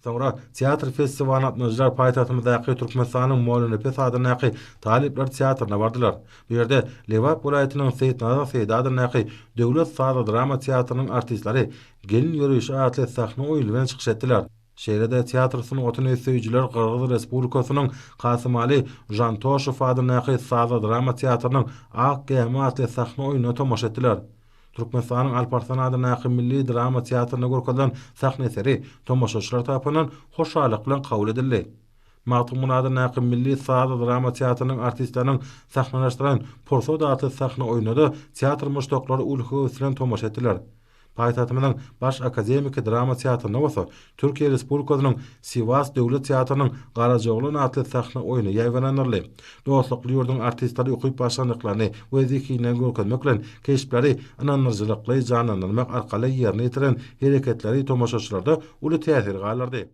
Soňra teatr festiwalyna gatnaşyjylar paýtagtymyzdaky Türkmenistanyň Mollanepes adyndaky talyplar teatryna bardylar. Bu ýerde Lebap welaýatynyň Seýitnazar Seýdi adyndaky döwlet sazly-drama teatrynyň artistleri Gelin ýörişi atly sahna oýny bilen çykyş etdiler. Şeýle-de teatr sungatyny söýüjiler Gyrgyz Respublikasynyň Kasymaly Žantoşow adyndaky sazly-drama teatrynyň Ak gämi atly sahna oýnuna tomaşa etdiler. Türkmenistanyň Alparslan adyndaky milli drama teatrynda görkezilen sahna eseri tomaşaçylar tarapyndan hoşallyk bilen kabul edildi. Magtymguly adyndaky milli sazly-drama teatrynyň artistleriniň sahnalaşdyran Pursat atly sahna oýnuna-da teatr muşdaklary uly höwes bilen tomaşa etdiler. Paýtagtymyzyň Baş akademiki drama teatrynda bolsa Türkiýe Respublikasynyň Siwas döwlet teatrynyň Garajaoglan atly sahna oýny ýaýbaňlandyryldy. Dostlukly ýurduň artistleri ukyp-başarnyklaryny we zehinlerini görkezmek bilen, keşpleri ynandyryjylykly janlandyrmak arkaly ýerine ýetiren hereketleri tomaşaçylarda uly täsir galdyrdy.